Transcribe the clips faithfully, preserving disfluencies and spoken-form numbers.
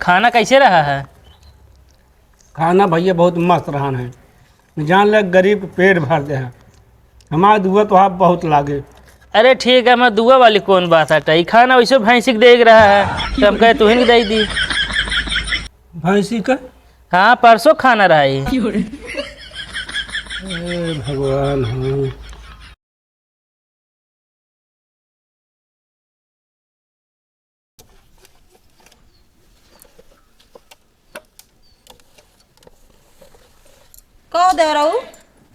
खाना कैसे रहा है? खाना भइया बहुत मस्त रहन है, जान ले गरीब के पेट भर दे है। हमार दुआ तो आप बहुत लागे। अरे ठीक है, हमार दुआ वाली कौन बात हटे, ई खाना वैसे भैंसी के देख रहा है, तो हम कहे तुहिन के दे दी। भैंसी का? हाँ, परसों खाना रहा ई। हे भगवान, हाँ। कहो देवराऊ।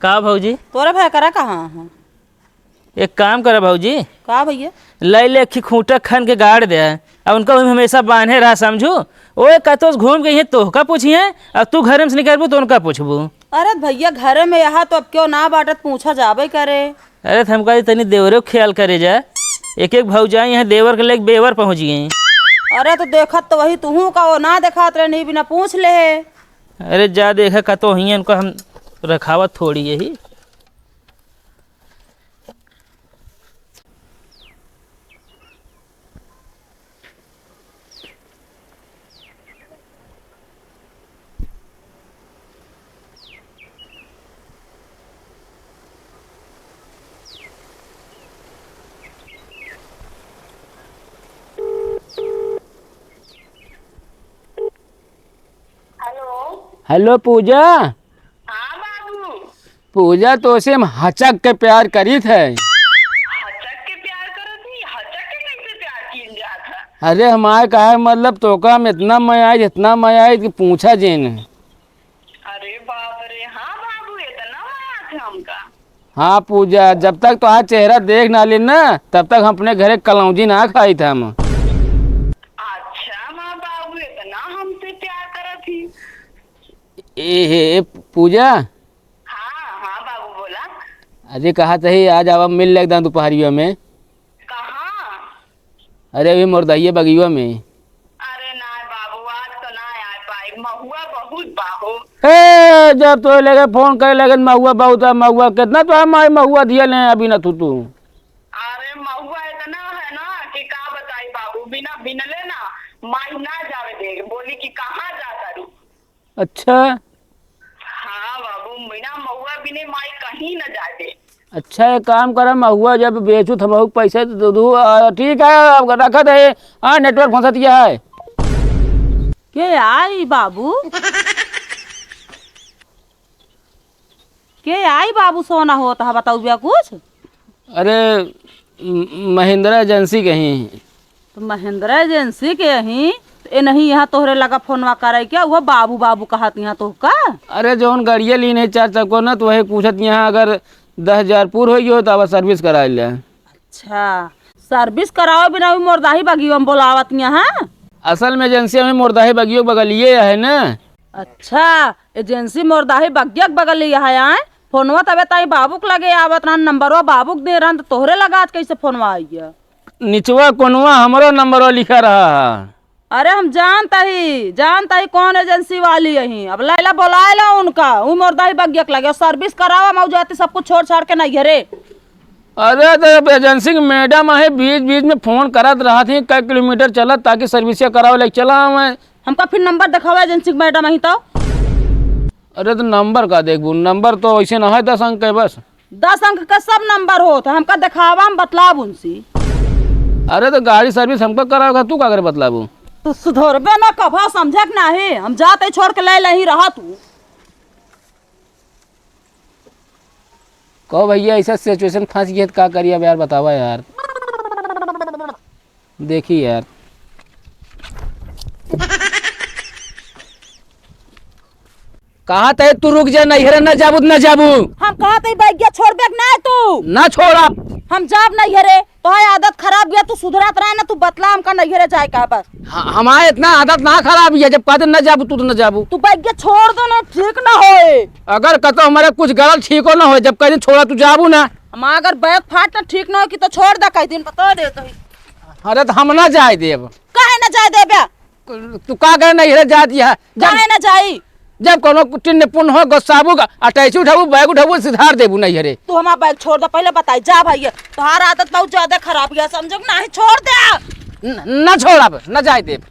का भौजी? तोरा भाई करा कहाँ है? एक काम करा भौजी। का भैया? ले ले खी खूंटा खन के गाड़ दे। अब उनका वही हमेशा बांधे रहा समझू। ओए कतोस घूम के ये तोहका पूछिए, अब तू घर में से निकलबू तो उनका पूछबू। अरे भैया, घरे में यहाँ तो अब क्यों ना बाटत, पूछा जाबे करे। अरे त हम कही तनी देवरे ख्याल करे जा, एक एक भौजाई यहाँ देवर के लेके बेवर पहुँच गई। अरे तो देखत तो वही तुहू का वो ना देखात रहे, नहीं बिना पूछ ले। अरे जा देखा कतो हियन को हम रखावत थोड़ी यही। हेलो। हेलो पूजा। हाँ बाबू। पूजा, तोसे हम हचक के प्यार करीत है। हचक के प्यार करत ही? हचक के कैसे प्यार किन जात है? अरे हमारे कहे मतलब तोका हम इतना मया आई, इतना मया आई कि पूछा जेन। अरे बाप रे, हाँ बाबू, इतना मया थे हमका। हाँ पूजा, जब तक तोहार चेहरा देख ना लेन ना, तब तक हम अपने घरे कलौजी ना खाइत हम। अच्छा माँ बाबू, इतना हमसे प्यार करत ही। ए, ए, ए, पूजा। हाँ, हाँ बाबू, बोला। अरे, कहा तही, आज आवा, मिल ले एकदम दोपहरिया में। कहाँ? अरे, अभी मोरदहिया बगिया में। अरे ना बाबू, आज तो ना आ पाई, महुआ बहुत बा हो। ए, जब तो लगे फोन करे लगे, महुआ बहुत है, महुआ कितना तो हम आए, महुआ दिया ले अभी ना तू, तू। अरे महुआ इतना है ना कि का बताई बाबू, बिना बिनले ना माई ना जावे दे, बोली कि कहाँ जाता रू। अच्छा। हाँ बाबू, बिना महुआ बिने माई कहीं न जाए दे। अच्छा, एक काम करा, महुआ जब बेचू त हमहू के पैसा दे दू। आ, ठीक है, अब रखत है। हाँ, network फंसत यह है। के आई बाबू? के आई बाबू, सोना होत है, बताऊ बिया कुछ? अरे, म-, महिंद्रा एजेंसी के ही। तो महिंद्रा एजेंसी के ही, तो ए नहीं यहाँ तोहरे लगा फोनवा करे क्या? वो बाबू, बाबू कहत यहाँ तोहका? अरे, जौन गाड़िया लीन है चार चक्को ना, तो वही पूछत यहाँ अगर दस हजार पूर हो गयो, तो अब सर्विस करा ले। अच्छा, सर्विस करावे बिना भी मोरदाही बगियो में बोलावत यहाँ, हाँ? असल में एजेंसी हमें मोरदाही बगियो बगलिए है ना। अच्छा, एजेंसी मोरदाही बगिया के बगल यहाँ है, आए? फोनवा तबे ताई बाबूक लगे आवत रहन, नंबरवा बाबूक दे रहन, त तोहरे लगा आज कैसे फोनवा आइया? निचवा कोनवा हमरो नंबरवा लिखा रहा है। अरे हम जानत ही, जानत ही कौन एजेंसी वाली यही। अब लैला बोलाए ला उनका, ऊ मोरदाही बगिया के लगे, सर्विस करावा, मऊ जाती सब कुछ छोड़ छाड़ के नहीं घरे। अरे तो एजेंसी के मैडम है, बीच बीच में फोन करत रहत ही, कै किलोमीटर चलत ताकि सर्विसिया करावे लायक चला आवे। हमका फिर नंबर देखावा एजेंसी के मैडम अही तो। अरे तो नंबर का देखबू, नंबर तो वैसे ना है, दस अंक है बस। दस अंक का सब नंबर होत है, हमका देखावा, हम बतलाब उनसे। अरे तो गाड़ी सर्विस हमका करावेगा, तू का करे बतलाबू? तू सुधरबे ना कभा, समझे के नाही, हम जाते छोड़ के ले लही रहा तू। कहो भैया, ऐसा सिचुएशन फंस गया तो का करी अब यार, बतावा यार। देखी यार। कहा तय तू रुक जा, नैहरे न जाबू त न जाबू। हम कहा तय बैगिया छोड़बे कि ना तू? ना छोड़ा। हम जाब नैहरे, तोहर आदत खराब गया, तू सुधरत रहे ना, तू बतला हमका नैहरे जाए का बस। ह-, हमारे इतना आदत ना खराब है, जब कहते न जाबू तू तो न जाबू। तू बैगिया छोड़ दो ना, ठीक ना होए। अगर कतो हमारे कुछ गलत ठीक हो ना हो, जब कहते छोड़ा तू जाबू ना। हम अगर बैग फाट ना ठीक ना हो कि तो छोड़ दे, कई दिन बता दे तो ही। अरे तो हम ना जाए देब। काहे ना जाए देबे? तू का करे नैहरे जात यह? जब काहे ना जाई? जब कोनो टिन्न पुन हो, गोस्साबू का, अटैची उठाबू, बैग उठाबू, सिधार देबू नैहरे। तू हमार बैग छोड़ दे, पहले बताई। जा भैया, तोहार आदत बहुत ज्यादा खराब है, समझो कि नाही, छोड़ दे। न, न छोड़ब, न जाए देब।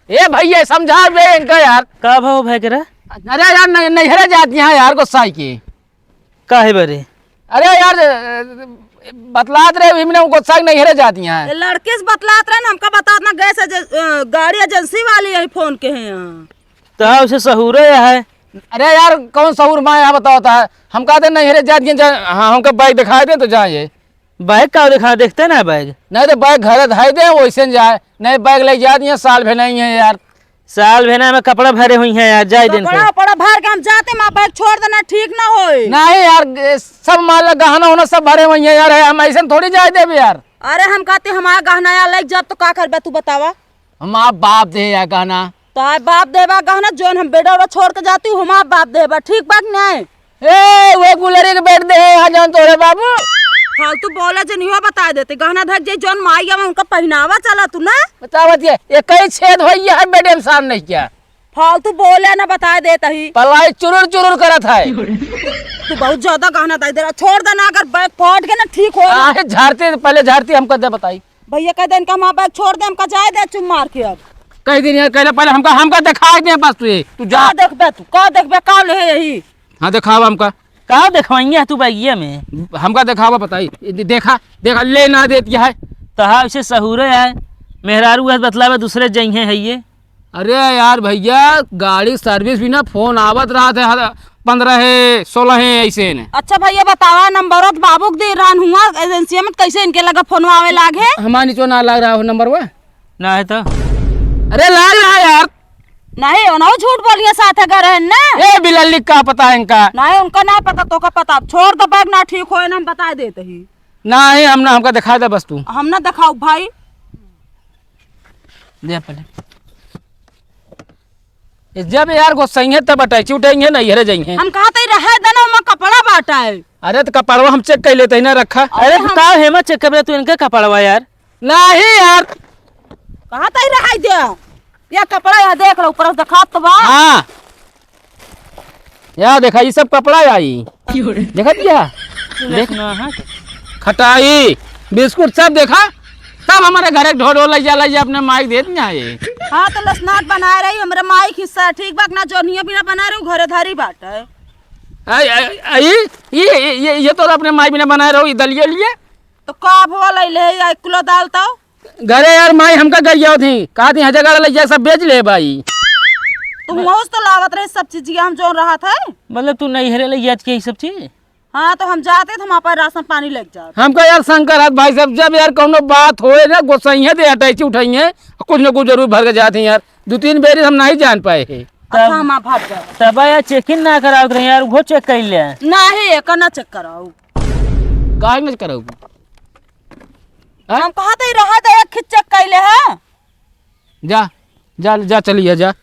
ए भइया, समझा बे इनका यार। का भवा भवा करे? अरे यार, न-, नैहरे जाती हैं यार, गुस्सा के। काहे बरे? अरे यार, बतलात रहे, इमने गुस्सा के नैहरे जाती हैं। ए, लड़के से बतलात रहे ना, हमका बतात ना, गैस एजे-, अ, गाड़ी एजेंसी वाली यही फोन के हैं यहाँ। तो हाँ, उसे सहूरे है। अरे यार, कौन सहूर माँ यहाँ बतावता है? हम कहते नैहरे जाती हैं, जा, हाँ, हमका बैग दिखाई दे तो जाए। बैग का देखा, देखते ना बैग। नहीं तो बैग घरे धई दे, वैसे न जाए। नहीं, बैग ले जाती हैं, साल भर नहीं है यार। साल भर में कपड़ा भरे हुई हैं यार, जाए दिन कपड़ा पे। उपड़ा भर के हम जाते, माँ बैग छोड़ देना ठीक ना होए। नहीं यार, ए, सब माल गहना होना सब भरे हुई हैं यार, हम ऐसे थोड़ी जाए देबे यार। अरे हम कहते हमारा गहना यार लग जाब तो का करबे तू बतावा? हमार बाप दे यार गहना। तार बाप देबा गहना, जोन हम बेटा उटा छोड़ के जाती हूँ, हमार बाप देबा, ठीक बा कि नहीं? ए, वो गुलरी के बेट दे है, हाँ, जौन तोरे बाबू। फालतू बोला जे नहीं हो, बता देते। गहना धर जे जौन माई आवे, उनका पहनावा चला तू ना। बतावत ये, ये कई छेद होई, ये है बेटे में सार नहीं क्या? फालतू बोले ना, बता देत ही। पलाई चुरुर चुरुर करत है। तू बहुत ज्यादा गहना दे दे रहा, छोड़ देना, अगर बैग फट के ना ठीक हो। आहे झाड़ती, पहले झाड़ती हमको दे बताई। भैया कह दे इनका माँ बैग छोड़ दे, हमका जाए दे चुप मार के अब। कह दे यार, कहले पहले हमका, हमका दिखाई दे बस तू, तू जा। का देखबे तू, का देखबे, का ले है यही? हाँ, देखावा हमका। का देखवाइए तू बैगिया में? हमका देखावा, बताई। दे-, देखा, देखा, ले ना देत क्या है? तहा उसे सहूरे है, मेहरारू है बतलावे दूसरे जइहे है ये। अरे यार भैया, गाड़ी सर्विस भी ना, फोन आवत रहत है, हाँ, पन्द्रह है, सोलह है, ऐसे ने। अच्छा भैया बतावा, नंबर तो बाबू के दे रहन हुआ एजेंसिया में, कैसे इनके लगा फोन आवे लागे? हमारे नीचे ना लग रहा हो नंबर वो। ना है तो। अरे लाग रहा है यार। नहीं, उन्हों झूठ बोलिए, साथ है घर है ना। ए बिलल्ली का पता है इनका? नहीं, उनका ना पता, तो का पता। अब छोड़ दो बैग, ना ठीक होए ना, हम बता देते ही। नहीं, हम ना, हमका दिखा दे बस तू। हम ना दिखाऊ भाई। दे पहले। ए, जब यार गोसाइंगे तब अटैची उठाएंगे, नैहरे जाएंगे। हम कहा तई रहे देना, ओमा कपड़ा बाटा है। अरे तो कपड़वा हम चेक कर लेते ही ना रखा। अरे अरे तो हम का हेमा चेक करबे तू इनके कपड़वा यार? नहीं यार। कहा तई रहे दे? ये कपड़ा यहाँ देख लो, ऊपर से दिखात तो बा। हाँ। या देखा, ये सब कपड़ा आई। क्यों रे? देखा दिया? देख। ना, हाँ। खटाई, बिस्कुट सब देखा, सब हमारे घरे ढो ढो लइ जा, लइ जा, अपने माई देत ना ये। हाँ, तो लसनाट बनाए रही, हमरे माई के हिस्सा, ठीक बा ना, जोनिया बिना बनाए रही, घरे धारी बाटे। आई, आई, आई, ये, ये, ये, ये तो अपने माई बिना बनाए रहो, ये दलिया लिए। तो का भवा लइ ले, या एक किलो दाल तो? घरे यार माई हमका गरियावत ही, कहत ही हजा गाड़ा लइ जा, सब बेच ले भाई। तू मौज तो लावत रहे सब चीजिया हम जोन रहत है। मतलब तू नैहरे लइ जात के ई सब चीज? हाँ तो हम जाते तो हम आपन राशन पानी लेके जाते। हमका यार शंकर हाथ भाई साहब, जब यार कौनो बात होए ना गोसाइये दे अटैची उठाइये, कुछ न कुछ जरूर भर के जाते हैं यार। दो तीन बेरी हम नहीं जान पाए हैं। अच्छा हम आप भाग जाओ। तब यार चेकिंग ना करावत रहे यार, वो चेक कर ले। नहीं, एकर ना चेक कराऊ। काहे न कराऊ? हाँ? हम कहा तो रहा था, एक खिच चेक कैले है। जा, जा, जा, चलिए, जा,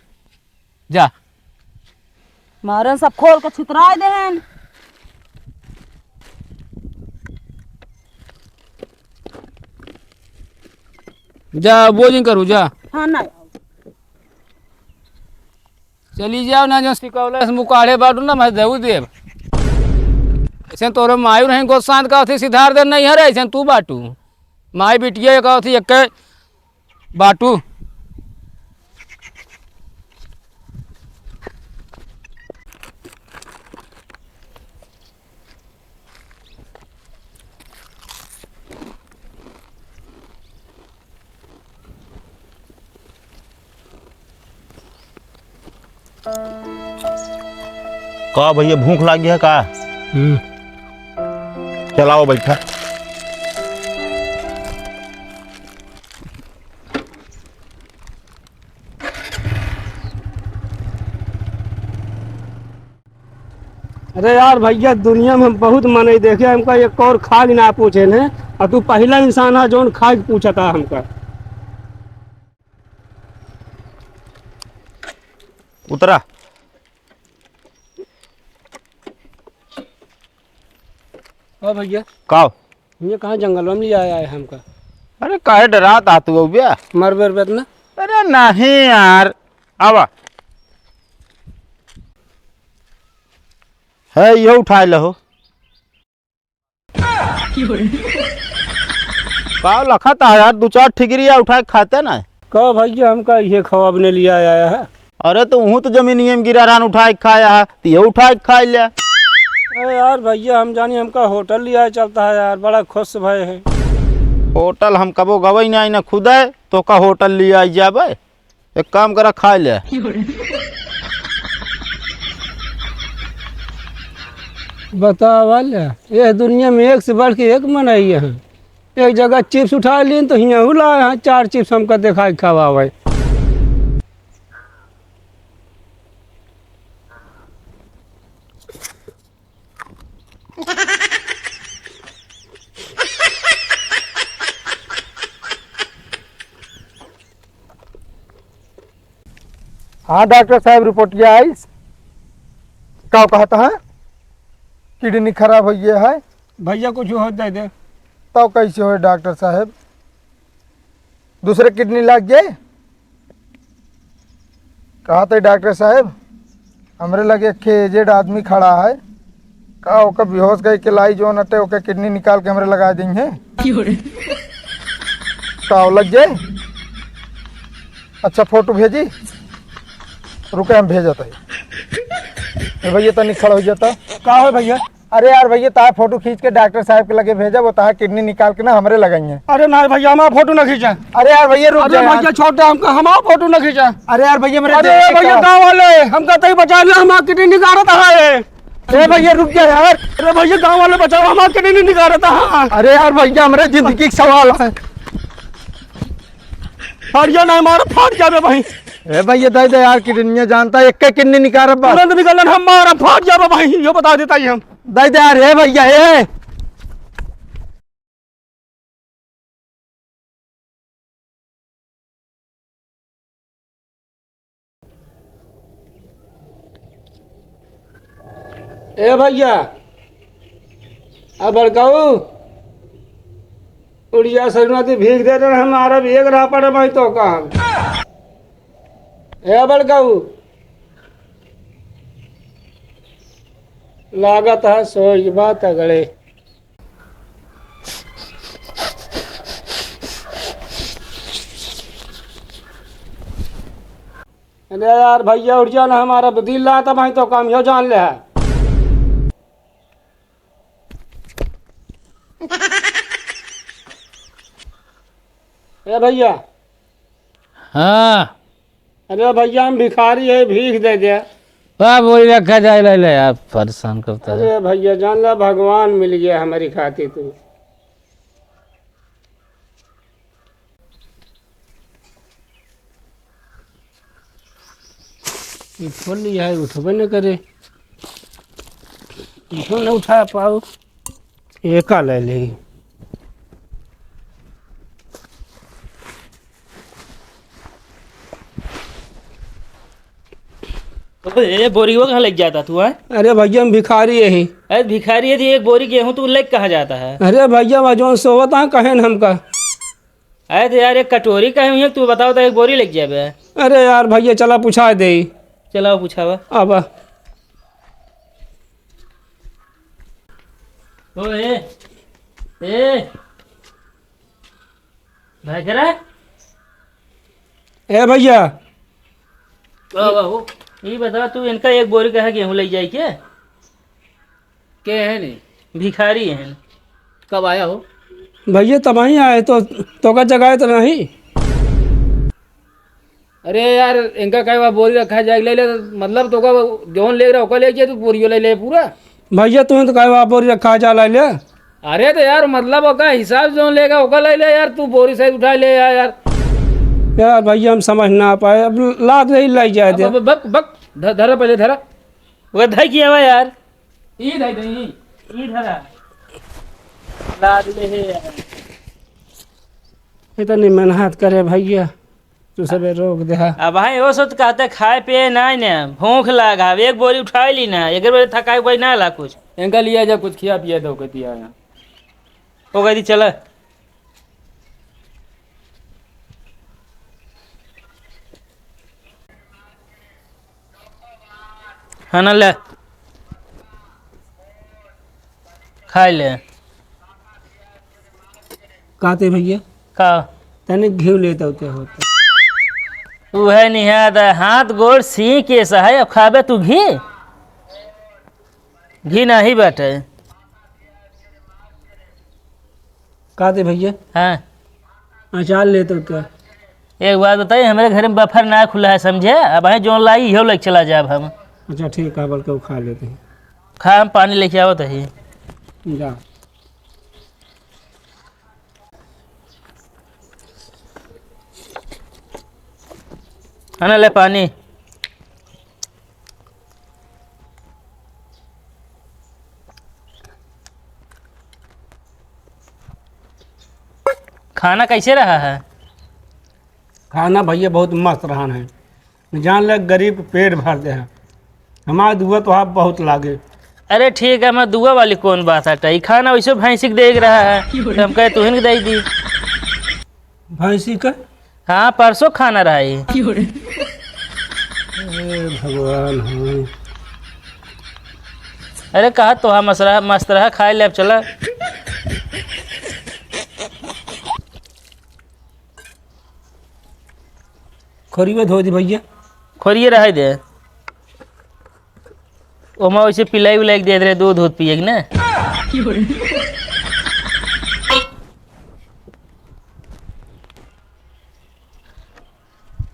जा। मारन सब खोल के छितराए देहन। जा, वो जिन करू, जा। हाँ, ना। चली जाओ ना, जो सिकौले से मुकाड़े बाटू ना, मैं देऊ देब। ऐसे तोरे मायू रहे गोसांत का अथी सिधार दे नहीं है रे, ऐसे तू बाटू। माई बिटिया का अथी एक बाटू। का भैया, भूख लागी है का? हम्म। चलाओ, बैठा। अरे यार भैया, दुनिया में हम बहुत मनई देखे, हमका एक और खाग ना पूछे ने, और तू पहला इंसान है जौन खाग पूछता हमका। उतरा। ओ भैया। का? ये कहाँ जंगलवा में ले आया है हमका? अरे काहे डरात आ तू बे? मर बर बर ना? अरे नहीं यार, आवा। है, इहो उठाए लहो। का लखत है यार, दो चार ठिकरिया उठाए खाते ना। का भइया, हमका इहे खवाबने लिया आया है? अरे, तो हूँ तो जमीनिये में गिरा रहन, उठाए के खाया है, तो ये उठाए के खाए ले। अरे यार भइया, हम जानी हमका होटल लिया चलता है यार, बड़ा खुश भए हैं। होटल हम कबो गवई नाहीं ना खुदे, तोका होटल लिया जाबे। एक काम करा, खाए ले। बतावा ले, ये दुनिया में एक से बढ़ के एक मनई है। एक जगह चिप्स उठा लीन तो हियाँ हुला, यहाँ चार चिप्स हमका दिखाई खवावे। हाँ डॉक्टर साहब, रिपोर्टिया आइस। का कहत है? किडनी खराब होइ गया है। भइया, कुछ हो दे दे। तब कैसे होए डॉक्टर साहब? दूसरे किडनी लाग जाए? कहत है डॉक्टर साहब, हमरे लगे एक ठे एजेड आदमी खड़ा है, का ओकर बेहोश कइ के लाई, जौन अटे ओकर किडनी निकाल के हमरे लगा देइहैं। का लग जाए? अच्छा, फोटो भेजी, रुके, हम भेजत है। ए भइया, तनी खड़ा होइ जाता। का हो भइया? अरे यार भइया, तार फोटो खींच के डॉक्टर साहब के लगे भेजा, वो तार किडनी निकाल के ना हमरे लगाइहैं। अरे ना भइया, हमार फोटो ना खींचा। अरे यार भइया, रुक अरे जा यार। भइया, छोड़ दे हमका, हमार फोटो ना खींचा। अरे यार भइया, मेरे अरे देख के भइया, का गाँव वाले, हमका तई बचा ले, हमार किडनी निकालत है। अरे भइया, रुक जा यार। अरे भइया, गाँव वाले बचाओ, हमार किडनी निकालत है। अरे यार भइया, हमरे जिंदगी के सवाल है। हरिया ना मार, फाट जाबे भाई। ए भइया, दे दे यार किडनिया, जानता है, एक के किडनी निकाल बा। तुरंत निकालन, हम मारा फाट जाबे भाई, यो बता देता ही हम। दे दे यार, ए भइया, ए। ए भइया, आ बड़काऊ, उड़िया सजना ती भीख दे दे, हम मारब एक रापड़ भाई तो का हम। ए बड़काऊ, लागत है सोई बात अगड़े। अरे यार भइया, उठ जा ना, हमारा दिल लाता भाई तो काम यो जान ले है। ए भइया। हाँ। अरे भइया, हम भिखारी है, भीख दे दे। बा बोरी रखा जाए, ले ले यार, परेशान करता है। अरे भइया, जान ला, भगवान मिल गया हमारी खातिर तू। ई फोन लिया है, उठबे न करे, ई फोन न उठा पाओ, एका ले ले। तो ए बोरियो कहाँ लेके जाता तू, हैं? अरे भइया, हम भिखारी यही। अरे भिखारी है तो एक बोरी गेहूँ तू लेके कहाँ जाता है? अरे भइया, वह जौन सोवत है, कहे न हमका। अरे तो यार, एक कटोरी कहे हुई है, तू बताओ तो एक बोरी लेके जाबे। अरे यार भइया, चला पूछा दे। चलाओ पूछावा। अब ओ ए, ए, भाई करा। ए भइया। वाह, वाह, वो, ई बता, तू इनका एक बोरी कहा गेहूँ ले जाई के? के है नी? भिखारी है। कब आया हो? भइया, तब ही आए, तो, तोका जगाए तो नहीं। अरे यार, इनका कहे बा बोरी रखा जाए, ले ले, मतलब तोका जौन ले रहा, ओका ले जाए, तू बोरियो ले ले पूरा। भइया, तू तो कहे बा बोरी रखा जा, ले ले। अरे तो यार, मतलब ओका हिसाब से जौन लेगा, ओका ले ले यार, तू बोरी सहित उठा ले यार, यार। यार भइया, हम समझ ना पाए, अब लाद नहीं लाई जाए अब, दे। अब बक, बक, ध-, धरा पहले धरा। वो धई किया हुआ यार। ई धई दे, ई। ई धरा। लाद ले हे यार। इतनी मेहनत करे भइया। तू सबे रोक दे, हाँ। अब भाई, वो सोच कहते खाए पिए ना, ना, भूख लाग, अब एक बोरी उठाई ली ना, एक बोरी थकाई कोई ना ला कुछ। इनका लिया जा, कुछ खिया पिया दो, कहती है यहाँ। वो कहती, "चला।" हाँ ना, ले। खाए ले। काते भइया? का? तने घी लेता होते होते। तू है निहाद, हाथ गोड़ सींक के सहाय, अब खाबे तू घी? घी नाही बाटे। का दे भैया? हाँ। अचार ले तो क्या? एक बात बताई, हमरे घर में बफर ना खुला है, समझे? अब है जोन लाई, इहो लेके चला जाब हम। अच्छा, ठीक है, बल्कि वो खा लेते हैं। खा, हम पानी लेके आवत ही। जा। है ना, ले पानी। खाना कैसे रहा है? खाना भैया बहुत मस्त रहन है, जान ले गरीब के पेट भर दे है। हमार दुआ तो आप बहुत लागे। अरे ठीक है, हमार दुआ वाली कौन बात हटे, ई खाना वैसे भैंसी के देख रहा है, तो हम कहे तुहिन के दे दी। भैंसी का? हाँ, परसों खाना रहा ई। हे भगवान हो। अरे कहा तो हाँ, मस्त रहा, मस्त रहा, खाए ले अब चला। खोरियो धो दी भैया। खोरिए रहे दे। ओमा वैसे पिलाई उलाई के दे दे रहे, दूध, दूध पिए के ना।